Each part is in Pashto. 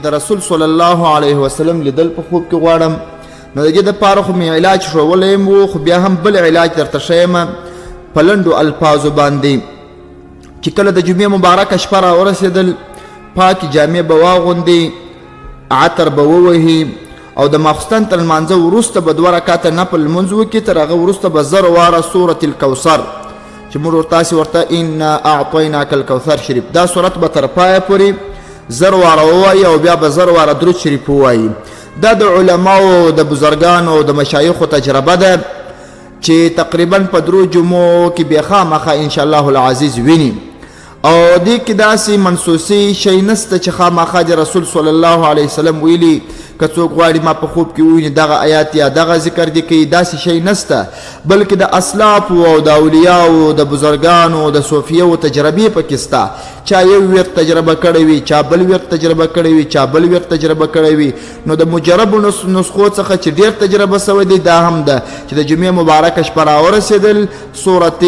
د رسول صلی الله علیه وسلم لیدل په خوب کې غواړم. نو د دې دپاره خو مې علاج ښوولی یم و، خو بیا هم بل علاج درته ښیم په لنډو الفاظو باندې، چې کله د جمعې مبارکه شپه راورسېدل، پاکې جامې به واغوندي، عطر به ووهي او د ماخستن تر لمانځه وروسته به دوه رکعته نفل لمونځ وکړي. تر هغه وروسته به 1000 واره سورة الکوثر، چې موږ تاسې ورته انا اعطیناک الکوثر شریف، دا سورت به تر پایه پورې 1000 واره ووایي او بیا به 1000 واره درود شریف ووایي. دا د علماو، د بزرګانو، د مشایخو تجربه ده چې تقریبا په درو جمعو کې بیا خامخا انشاءالله العزیز ویني. او دې کې داسې منصوصي شی نسته چې خامخا د رسول صلی الله علیه وسلم ویلي که څوک غواړي ما په خوب کې وویني دغه آیات یا دغه ذکر دې کوي، داسې شی نسته، بلکې د اسلافو او د اولیاو، د بزرګانو، د صوفیو تجربې پکې سته. چا یو ورد تجربه کړی وي، چا بل ورد تجربه کړی وي، چا بل ورد تجربه کړی وي. نو د مجربو نسخو څخه چې ډېر تجربه سوی دی دا هم ده چې د جمعې مبارکه شپه راورسېدل، سورت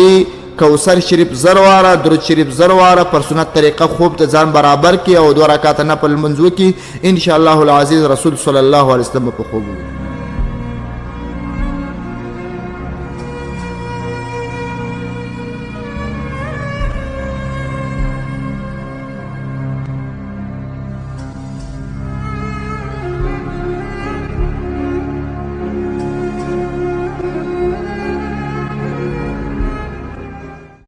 کوثر شریف 1000 واره، درود شریف 1000 واره، پر سنت طریقه خوب ته ځان برابر کړي او دوه رکعته نفل لمونځ وکړي، ان شاء الله العزیز رسول صلی الله علیه وسلم په خوب وویني.